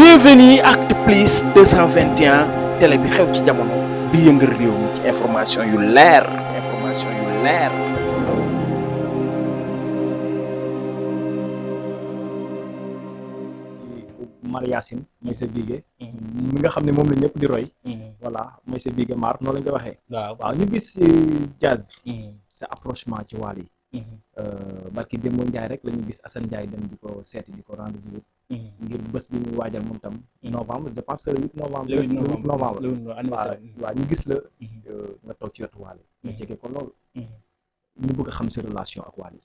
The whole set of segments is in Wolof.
Bienvenue Actu Plus 221 télé bi xew ci jamono bi yëngal réew mi ci information yu leer Mar Yacine mooy sa bige mi nga xam ne moom la ñëpp di roy voilà mooy sa bige Mar noonu lañ koy waxee waaw ñu gis Jazz sa approchement ci Wally yi barki démb Ndiaye rek la ñu gis Assane Ndiaye dem di ko seeti di ko rendre visite ngir bés bi muy waajal moom tam novembre je pense que le 8 novembre le 8 novembre waaw ñu gis la nga toog ci wetu Wally nga jege ko loolu ñu bëgg a xam sa relation ak Wally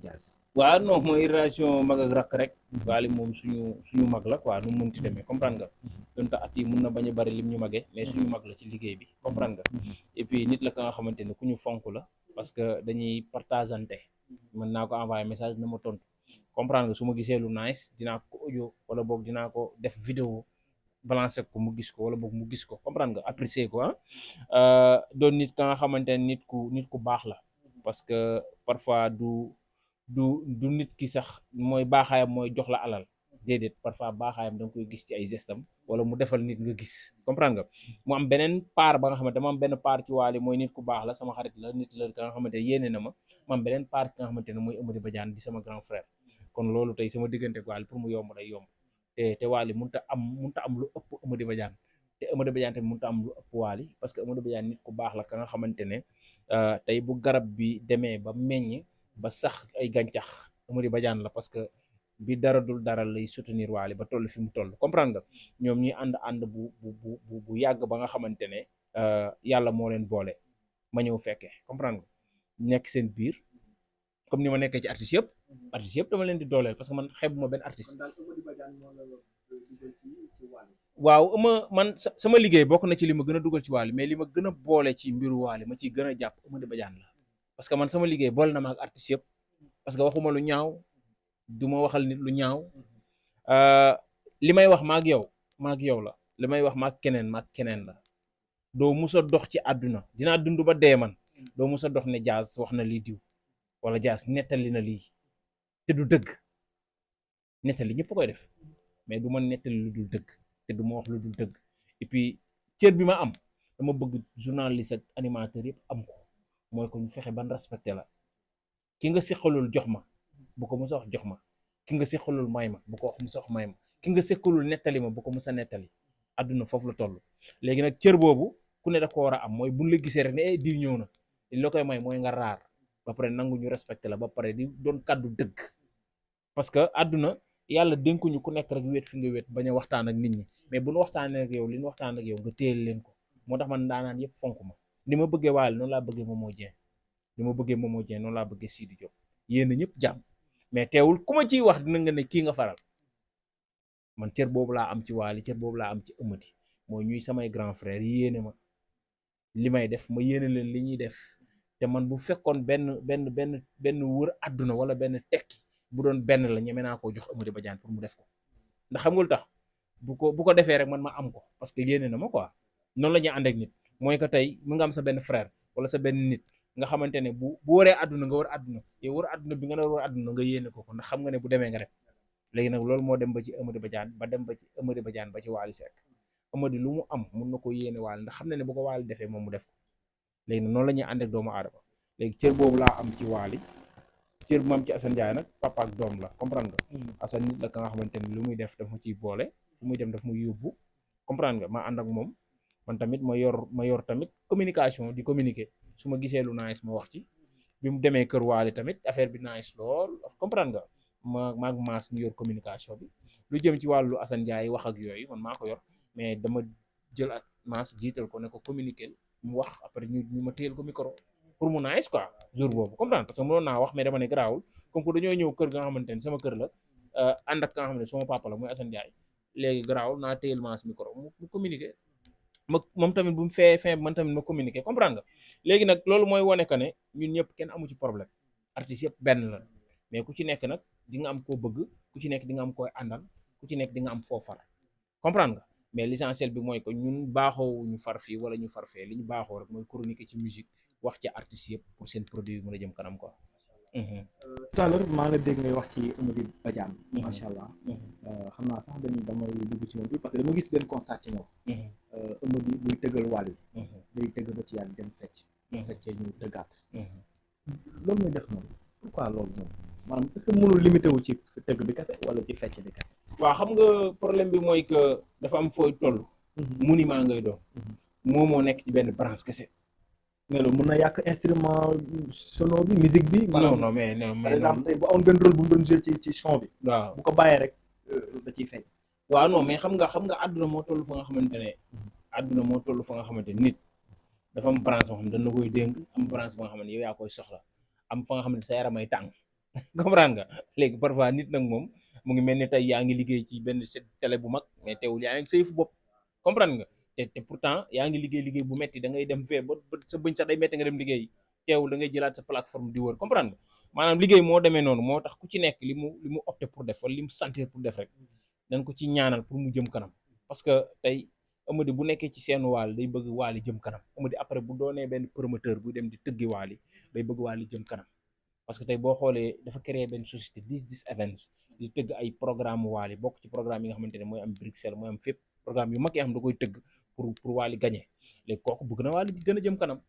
Jazz. waaw non mooy relation mag ak rakk rek Wally moom suñu mag la quoi nu mu mënti demee comprendre nga donte at yi mun na bañ a bari lim ñu magee mais suñu mag la ci liggéey bi comprendre nga et puis nit la ka nga xamante ne ku ñu fonk la parce que dañuy partageante mën naa ko envoyer message na ma tontu comprendre nga su ma gisee lu nice dinaa ko audio wala boog dinaa ko def vidéo balancer ko mu gis ko wala boog mu gis ko comprendre nga apprécier ko doon nit ka nga xamante ne nit ku baax la parce que parfois du nit ki sax mooy baaxaayam mooy jox la alal déedéet parfois baaxaayam da nga koy gis ci ay gestam wala mu defal nit nga gis comprendre nga mu am beneen part ba nga xamante dama am benn part ci Wally mooy nit ku baax la sama xarit la nit la ka nga xamante ne yéene na ma am beneen part ka nga xamante ne mooy Amady Badiane di sama grand frère kon loolu tey sama diggante ak Wally pour mu yomb day yomb te Wally mënut a am lu ëpp Amady Badiane te Amady Badiane tamit mënut a am lu ëpp Wally parce que Amady Badiane nit ku baax la ka nga xamante ne tey bu garab bi demee ba meññ ba sax ay gàncax Amady Badiane la parce que bi dara dul dara lay soutenir Wally ba toll fi mu toll comprendre nga ñoom ñuy ànd bu yàgg ba nga xamante ne yàlla moo leen boole ma ñëw fekkee comprendre nga nekk seen biir comme ni ma nekkee ci artistes yëpp dama leen di dooleel parce que man xeebuma benn artiste waaw man sama liggéey bokk na ci li ma gën a dugal ci Wally mais li ma gën a boole ci mbiru Wally ma ciy gën a jàpp Amady Badiane la parce que man sama liggéey boole na ma ak artistes yëpp parce que waxuma lu ñaaw du ma waxal nit lu ñaaw li may wax maag yow la li may wax maag keneen la doo mus a dox ci àdduna dinaa dund ba dee man doo mus a dox ne Jazz wax na lii diw wala Jazz nettali na lii te du dëgg nettali ñëpp koy def mais du ma nettali lu dul dëgg te du ma wax lu dul dëgg et puis cër bi ma am dama bëgg journaliste ak animateur yëpp am ko mooy ko ñu fexe ban respecté la ki nga seqalul jox ma bu ko mës a wax jox ma ki nga seqalul may ma bu ko wax mës a wax may ma ki nga seqalul nettali ma bu ko mës a nettali àdduna foofu la toll léegi nag cër boobu ku ne da ko war a am mooy buñ la gisee rek ne diw ñëw na li la koy may mooy nga raar ba pare nangu ñu respecté la ba pare di doon kàddu dëgg parce que àdduna yàlla dénkuñu ku nekk rek wéet fi nga wéet bañ a waxtaan ak nit ñi mais bu nu waxtaanee ak yow li nu waxtaan ak yow nga téyel leen ko moo tax man daanaan yëpp fonk ma ni ma bëggee Wally noonu laa bëggee Momo Dieng noonu laa bëggee Sidi Diop yéen ñëpp jàmm mais teewul ku ma ciy wax dina nga ne kii nga faral man cër boobu laa am ci Wally cër boobu laa am ci Amady mooy ñuy samay grand frère yéene ma li may def ma yéene leen li ñuy def te man bu fekkoon benn wër àdduna wala benn tekki bu doon benn la ñeme naa koo jox Amady Badiane pour mu def ko ndax xam nga lu tax bu ko defee rek man ma am ko parce que yéene na ma quoi noonu la ñuy ànd ak nit mooy que tey mu nga am sa benn frère wala sa benn nit nga xamante ne bu wëree àdduna nga wër àdduna yow wër àdduna bi nga doon wër àdduna nga yéene ko ndax xam nga ne bu demee nga def léegi nag loolu moo dem ba ci Amady Badiane ba ci Wally Seck Amady lu mu am mun na ko yéene Wally ndax xam na ne bu ko Wally defee moom mu def ko léegi nag noonu la ñuy ànd ak doomu aadama léegi cër boobu laa am ci Wally cër bu ma am ci Assane Ndiaye nag papa ak doom la comprendre nga Assane nit la ka nga xamante ne lu muy def daf ma ciy boole fu muy dem daf muy yóbbu comprendre nga ma ànd ak moom man tamit ma yor tamit communication di communiquer su ma gisee lu nice ma wax ci bi mu demee kër Wally tamit affaire bi nice lool comprendre nga maag maas ñu yor communication bi lu jëm ci wàllu Assane Ndiaye wax ak yooyu man maa ko yor mais dama jël ak maas jiital ko ne ko communiquer mu wax après ñu ma téyel ko micro pour mu nice quoi jour boobu comprendre parce que mënoon naa wax mais dama ne garaawul comme que dañoo ñëw kër ga nga xamante ne sama kër la ànd ak ka nga xam ne sama papa la muy Assane Ndiaye léegi garaawul naa téyel maas micro mu communiquer moom tamit bu mu fee man tamit ma communiquer comprendre nga léegi nag loolu mooy wane que ne ñun ñëpp kenn amu ci problème artistes yëpp benn la mais ku ci nekk nag di nga am koo bëgg ku ci nekk di nga am koy àndal ku ci nekk di nga am foo far comprendre nga mais l'essentiel bi mooy que ñun baaxoo ñu far fii wala ñu far fee li ñu baaxoo rek mooy chroniquer ci musique wax ci artistes yëpp pour seen produit yi mën a jëm kanam quoi. tout à l'heure maa ngi la dégg ngay wax ci Amady Badiane macha allah xam naa sax damay dugg ci moom bi parce que dama gis benn constat ci moom. Eumeudi buy tëggal Wally day tëgg ba ci yàgg dem fecc. feccee ñu tëggaat. loolu muy def noonu pourquoi loolu moom maanaam est-ce que mënul limité wu ci tëgg bi kese wala ci fecc bi kese. waaw xam nga problème bi mooy que dafa am fooy toll. monument ngay doon. moo nekk ci benn branche kese. mais loolu mën na yàq instrument sonore bi musique bi. non mais par exemple tey bu amoon benn rôle bu mu doon jouer ci son bi. waaw bu ko bàyyee rek da ciy feeñ. waaw non mais xam nga àdduna moo toll fa nga xamante ne. àdduna moo toll fa nga xamante ne nit dafa am branche boo xam ne dañ la koy dénk am branche ba nga xam ne yow yaa koy soxla am fa nga xam ne sa yaram ay tàng comprendre nga léegi parfois nit nag moom mu ngi mel ni tey yaa ngi liggéey ci benn télé bu mag mais teewul yaa ngi sa yëfu bopp comprendre nga te pourtant yaa ngi liggéey bu metti da ngay dem fee ba sa bëñ sax day metti nga dem liggéey teewul da ngay jëlaat sa plateforme di wër comprendre nga maanaam liggéey moo demee noonu moo tax ku ci nekk li mu opté pour def wala li mu sentir pour def rek dañ ko ci ñaanal pour mu jëm kanam parce que tey Eumeudi bu nekkee ci seen Wally day bëgg Wally jëm kanam Eumeudi après bu doonee benn promoteur bu dem di tëggi Wally day bëgg Wally jëm kanam parce que tey boo xoolee dafa créer benn société 10 events di tëgg ay programme Wally bokk ci programme yi nga xamante ne mooy am Bruxelles mooy am fépp programme yu mag yoo xam da koy tëgg pour Wally gagner léegi kooku bëgg na Wally gën a jëm kanam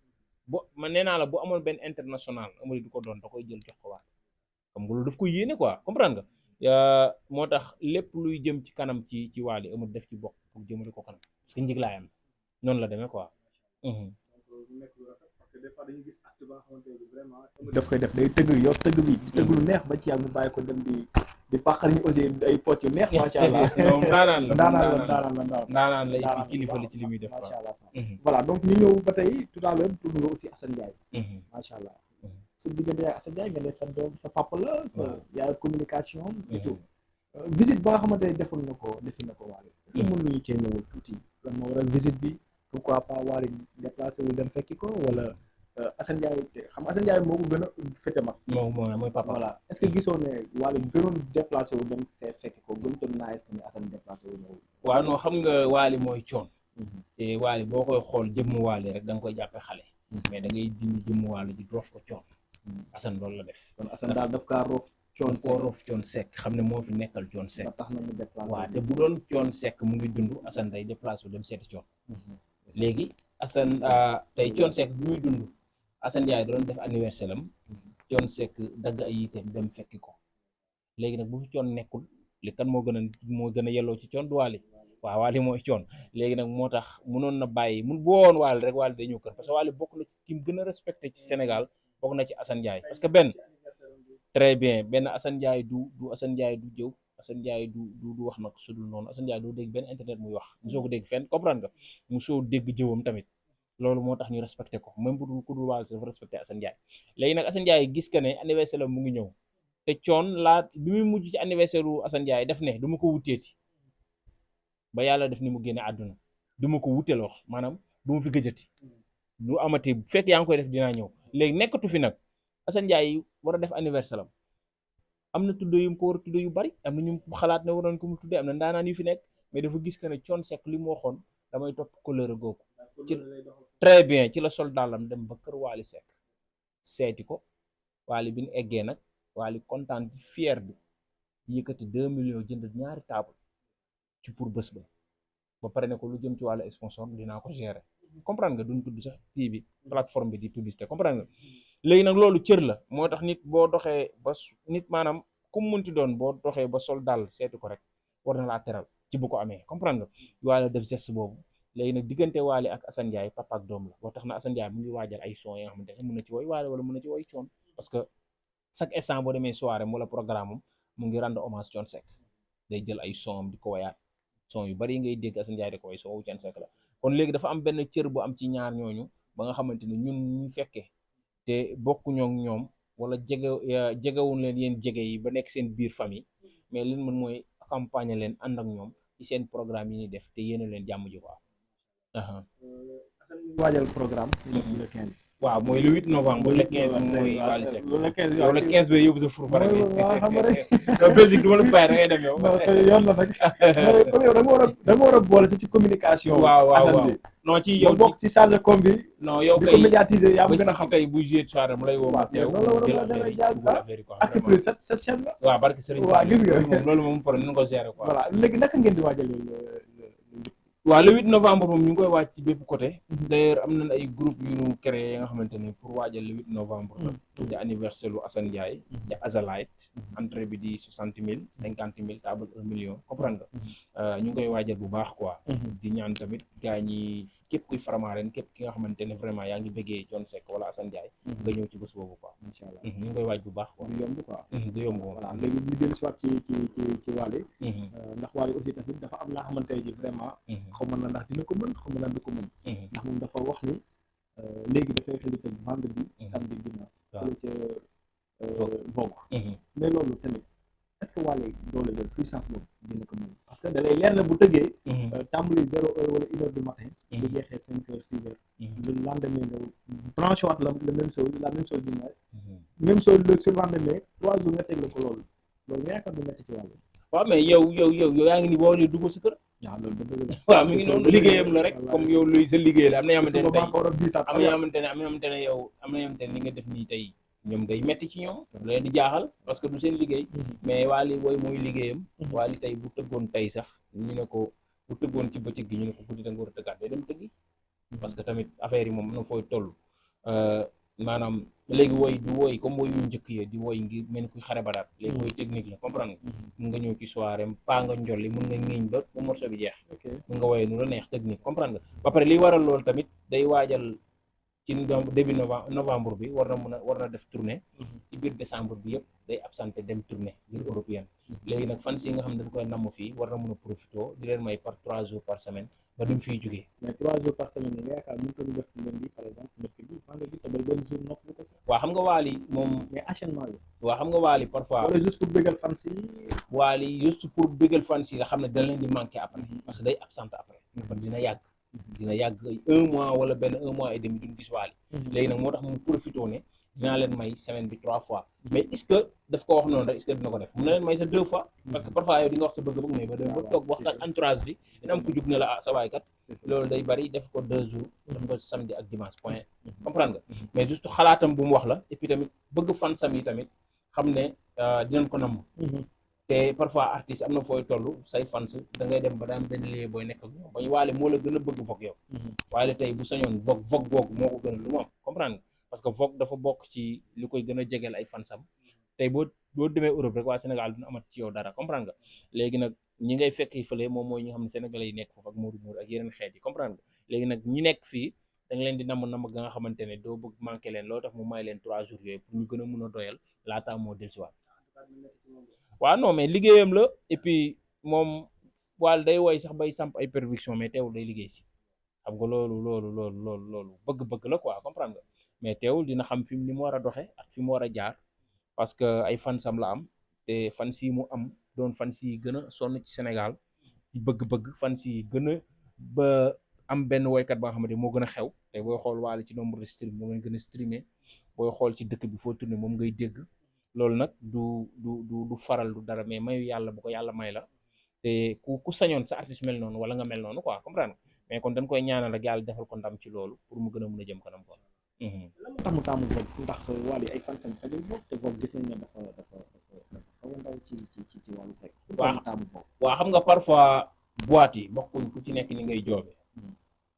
man nee naa la bu amoon benn international Eumeudi du ko doon da koy jël jox ko Wally xam nga loolu daf koy yéene quoi comprendre nga moo tax lépp luy jëm ci kanam ci Wally Eumeudi def ci bokk pour jëmale ko kanam parce que njiglaayam noonu la demee quoi. parce que des fois dañuy gis acte ba nga xamante ne vraiment daf koy def day tëgg yor tëgg bi di tëgg lu neex ba ci yàgg mu bàyyi ko dem di pàqal ñu aussi ay pot yu neex macha allah. ndaanaan la kilifa la ci li muy def macha allah. voilà donc ñu ñëw ba tey tout à l'heure tudd nga aussi Assane Ndiaye. macha allah su diggante ak Assane Ndiaye nga ne sa doom sa papa la sa yaay communication et tout visite ba nga xamante ne defi na ko Wally est-ce que mën nañu cee ñëwul tuuti lan moo waral visite bi pourquoi pas Wally déplacé wu dem fekki ko wala Assane Ndiaye xam Assane Ndiaye moo ko gën a féete mag mooy papa voilà est-ce que gisoo ne Wally gënoon déplacé wu dem fekki ko gën toon naa est-ce que ne Assane déplacé wu ñëwul waaw non xam nga Wally mooy coon te Wally boo koy xool jëmmu Wally rek da nga koy jàppe xale mais da ngay dindi jëmmu Wally di roof ko coon Assane loolu la def kon Assane daal daf kaa roof Coon Seck xam ne moo fi nekkal Coon Seck tax na mu déplacé waaw te bu doon Coon Seck mu ngi dund Assane day déplacé dem seeti Coon léegi Assane tey Coon Seck bi muy dund Assane Ndiaye doon def anniversaire am Coon Seck dagg ay yiteem dem fekki ko léegi nag bu fi Coon nekkul li kan moo gën a yelloo ci Coon du Wally waaw Wally mooy Coon léegi nag moo tax munoon na bàyyi mun boo woon Wally rek Wally day ñëw kër parce que Wally bokk na ci ki mu gën a respecté ci Sénégal bokk na ci Assane Ndiaye parce que très bien benn Assane Ndiaye du Assane Ndiaye du jëw Assane Ndiaye du wax nag sudul noonu Assane Ndiaye doo dégg benn internet muy wax mu soo ko dégg fenn comprendre nga mu soo dégg jëwam tamit loolu moo tax ñu respecté ko même bu dul ku dul Wally dafa respecté Assane Ndiaye léegi nag Assane Ndiaye gis que ne anniversaire la mu ngi ñëw te Coon laa bi muy mujj ci anniversaire u Assane Ndiaye def ne du ma ko wuteeti ba yàlla def ni mu génne àdduna du ma ko wuteel wax maanaam du ma fi gëjati lu amati bu fekk yaa ngi koy def dinaa ñëw léegi nekkatu fi nag Assane Ndiaye war a def anniversaire am na tuddee yu mu ko war a tuddee yu bari am na ñu xalaat ne waroon ko mu tuddee am na ndaanaan yu fi nekk mais dafa gis que ne Coon Seck li mu waxoon damay topp couleur googu ci très bien ci la sol dàllam dem ba kër Wally Seck seeti ko Wally bi ñu eggee nag Wally kontaan ci fier bi yëkkati 2 millions jënd ñaari table ci pour bés ba pare ne ko lu jëm ci wàllu sponsor dinaa ko gérer comprendre nga duñ tudd sax kii bi plateforme bi di publicité comprendre nga léegi nag loolu cër la moo tax nit boo doxee ba nit maanaam ku mu munti doon boo doxee ba sol dàll seeti ko rek war na laa teral ci bu ko amee comprendre nga Wally def geste boobu léegi nag diggante Wally ak Assane Ndiaye papa ak doom la boo tax na Assane Ndiaye mu ngi waajal ay son yi nga xamante ne mën na ci woy Wally wala mën na ci woy Coon parce que chaque instant boo demee soirée wala programme mu ngi rendre hommage Coon Seck day jël ay son di ko woyaat son yu bari ngay dégg Assane Ndiaye di ko woy son wu Coon Seck la kon léegi dafa am benn cër bu am ci ñaar ñooñu ba nga xamante ni ñun ñu fekkee te bokkuñoo ak ñoom wala jegewuñ leen yéen jege yi ba nekk seen biir famille mais leen mën mooy accompagner leen ànd ak ñoom ci seen programme yi ñuy def te yéene leen jàmm ji quoi. waajal programme le 15 waaw mooy le 8 novembre le 15 mooy Wally Seck le 15 yow le 15 ba yóbbu sa fur fara bi waaw xam nga rek Belgique du ma la bàyyi da ngay dem yow non c'est yoon la nag yow da nga war a boole si ci communication waaw Assane bi non ci yow yow bokk ci charge com bi non yow di kay ko médiatiser yaa ma ba gën a si xam tey bu joué soirée mu lay woo ma teew noonu jël la war a affaire yi Diaz dugal affaire yi quoi ak plus cette chaîne la waaw barki Serigne waaw gis nga loolu moom problème nu ko gérer quoi voilà léegi naka ngeen di waajalee waaw le 8 novembre moom ñu ngi koy waaj ci bépp côté d'ailleurs am nañ ay groupe yu ñu créé nga xamante ne pour waajal le 8 novembre la di anniversaire lu Assane Ndiaye di Azalite entrée bi di 60 000 50 000 table 1 million comprendre nga ñu ngi koy waajal bu baax quoi di ñaan tamit gaa ñi képp kuy Faramareen képp ki nga xamante ne vraiment yaa ngi bëggee Thione Seck wala Assane Ndiaye nga ñëw ci bés boobu quoi incha allah ñu ngi koy waaj bu baax quoi du yomb quoi du yomb moom voilà léegi ñu dellu si waat ci Wally ndax Wally aussi tamit dafa am laa xamante ne ji vraiment xaw ma na ndax dina ko mën xaw ma na du ko mën ndax moom dafa wax ni léegi dafay xëy teg vendredi samedi dimanche fële ca Vogue mais loolu tamit est-ce que Wally doole jël puissance boobu dina ko mën parce que da lay leer na bu tëggee tàmbali 0 heure wala 1 heure du matin bu jeexee 5 heures 6 heures le lendemain nga branché waat la même chose dimanche même chose le surlendemain 3 jours nga teg la ko loolu nga yaakaar du metti ci Wally waaw mais yow yaa ngi ni boo lee dugg sa kër waaw loolu da dëgg la waaw mi ngi noonu liggéeyam la rek comme yow luy sa liggéey la am na yoo xamante ne tey am na yoo xamante ne yow am na yoo xamante ne li nga def nii tey ñoom day metti ci ñoom leen di jaaxal parce que du seen liggéey mais Wally booy mooy liggéeyam Wally tey bu tëggoon tey sax ñu ne ko bu tëggoon ci bëccëg gi ñu ne ko guddi da nga war a tëggaat day dem tëggi parce que tamit affaire yi moom am na fooy toll maanaam léegi woy du woy comme woy yu njëkk yi di woy ngir mel ni kuy xare badaat léegi woy technique la comprendre nga mun nga ñëw ci soirée paa nga njolli mun nga ngiiñ ba morceau bi jeex mun nga woyee nu la neex technique comprendre nga ba pare liy waral loolu tamit day waajal ci début novembre bi war na def tournée ci biir décembre bi yëpp day absenté dem tournée biir européenne léegi nag fan si nga xam ne dañ koy namm fii war na mën a profité di leen may par 3 jours par semaine ba duñ fiy jógee mais 3 jours par semaine yi nga yaakaar mën ko def lundi par exemple mercredi vendredi te bari benn jour nopp lu ko sax waaw xam nga Wally moom mais enchaînement yi waaw xam nga Wally parfois wala juste pour bëggal fan si Wally juste pour bëggal fan si nga xam ne dañ leen di manqué après parce que day absenté après kon dina yàgg 1 mois wala benn 1 mois et demi duñ gis Wally léegi nag moo tax mu profité ne dinaa leen may semaine bi 3 fois mais est-ce que daf ko wax noonu rek est-ce que dina ko def mun na leen may sa 2 fois parce que parfois yow di nga wax sa bëgg-bëgg mais ba dem ba toog wax ak entourage bi dina am ko jug ne la sa waay kat loolu day bari def ko 2 jours def ko samedi ak dimanche point comprendre nga mais juste xalaatam bu mu wax la et puis tamit bëgg fan sam yi tamit xam ne dinañ ko namm te parfois artiste am na fooy toll say fans da ngay dem ba daan benn lieu booy nekk ak ñoom ba Wally moo la gën a bëgg Vogue yow Wally tey bu sañoon Vogue googu moo ko gën a lu mu am comprendre nga parce que Vogue dafa bokk ci li koy gën a jegeel ay fansam tey boo demee Europe rek waa Sénégal duñu amat ci yow dara comprendre nga léegi nag ñi ngay fekk fële moom mooy ñi nga xam ne sénégalais yi nekk foofu ak Modou ak yeneen xeet yi comprendre nga léegi nag ñi nekk fii da nga leen di namm ga nga xamante ne doo bëgg manqué leen loolu tax mu may leen 3 jours yooyu pour ñu gën a mun a doyal laataa moo dellusiwaat waaw non mais liggéeyam la et puis moom Wally day woy sax bay samp ay production mais teewul day liggéey si xam nga loolu bëgg-bëgg la quoi comprendre nga mais teewul dina xam fi ni mu war a doxe ak fi mu war a jaar parce que ay fansam la am te fans yi mu am doon fans yi gën a sonn ci Sénégal ci bëgg-bëgg fans yi gën a ba am benn woykat ba nga xamante moo gën a xew te booy xool Wally ci nombre de stream moo gën a streamé booy xool ci dëkk bi foo tourné moom ngay dégg loolu nag du faral du dara mais mayu yàlla bu ko yàlla may la te ku sañoon sa artiste mel noonu wala nga mel noonu quoi comprendre mais kon dañ koy ñaanal ak yàlla defal ko ndam ci loolu pour mu gën a mun a jëm kanam quoi. lan moo tax mu taamu Vogue ndax Wally ay fan sam xajul Vogue te Vogue gis nañ ne dafa xaw a ndaw ci Wally Seck. waaw mu taamu Vogue. waaw xam nga parfois boîte yi bokkuñ ku ci nekk ni ngay joobe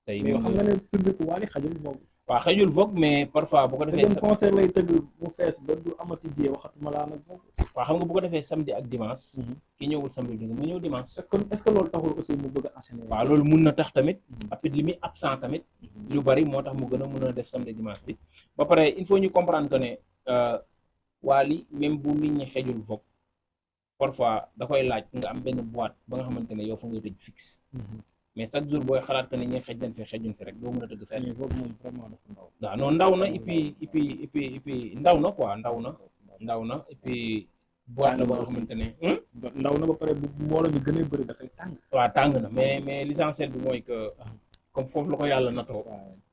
tey mais xam nga ne public Wally xajul Vogue. waaw xëjul Vogue mais parfois bu ko defee seen concert lay tëgg mu fees ba du amati biir waxatuma laa nag Vogue. waaw xam nga bu ko defee samedi ak dimanche ki ñëwul samedi bi mu ñëw dimanche est-ce que loolu taxul aussi mu bëgg a enchaîner. waaw loolu mun na tax tamit après li muy absent tamit lu bari moo tax mu gën a mun a def samedi dimanche bi ba pare il faut ñu comprendre que ne Wally même bu nit ñi xëjul Vogue parfois da koy laaj nga am benn boîte ba nga xamante ne yow fa nga tëj fixe mais chaque jour booy xalaat que ne ñi xëj nañ fi xëjuñ fi rek doo mën a tëgg fenn. Vogue moom vraiment dafa ndaw. waaw non ndaw na et puis ndaw na quoi ndaw na et puis boîte la ba nga xamante ne ndaw na ba pare bu mbooloo mi gën a bëri dafay tàng. waaw tàng na mais l'essentiel bi mooy que comme foofu la ko yàlla natoo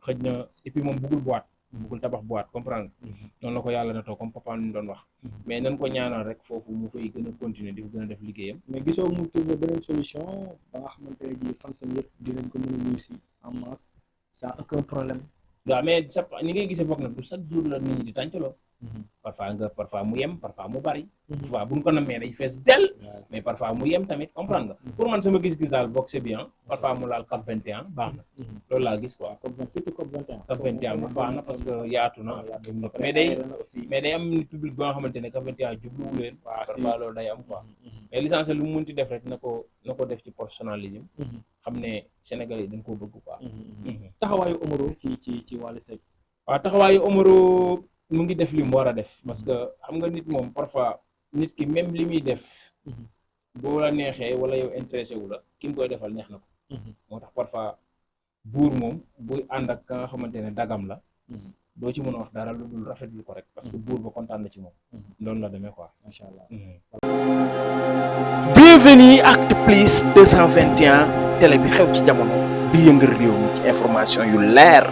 xëj na et puis moom bëggul boîte bëggul tabax boîte comprendre noonu la ko yàlla natoo comme papa ni doon wax mais nañ ko ñaanal rek foofu mu fay gën a continuer di ko gën a def liggéeyam. mais gisoo mu trouver beneen solution ba nga xamante ne ji fansam yëpp dinañ ko mën a nuyu si en masse sans aucun problème. waaw mais sa ni ngay gisee foog nag du chaque jour la nit ñi di tàncaloo. parfois mu yem parfois mu bari. parfois bu ñu ko namee day fees del. mais parfois mu yem tamit comprendre nga. pour man sama gis-gis daal Vogue c'est bien parfois mu laal COP 21 baax na. loolu laa gis quoi. surtout COP 21. COP 21 mu baax na parce que yaatu na. mais day am public ba nga xamante ne COP 21 jubluwu leen. parfois loolu day am quoi. mais l'essentiel lu mu munti def rek na ko def ci professionnalisme. xam ne Sénégalais yi dañ koo bëgg quoi. taxawaayu Omaro ci Wally Seck. waaw taxawaayu Omaro mu ngi def li mu war a def parce que xam nga nit moom parfois nit ki même li muy def boo la neexee wala yow intéressé wu la ki mu koy defal neex na ko. moo tax parfois buur moom buy ànd ak ka nga xamante ne dagam la doo ci mën a wax dara lu dul rafetlu ko rek parce que buur ba kontaan na ci moom. loolu la demee quoi. macha allah. Bienvenue Actu+ 221 télé bi xew ci jamono bi yëngal réew mi ci information yu leer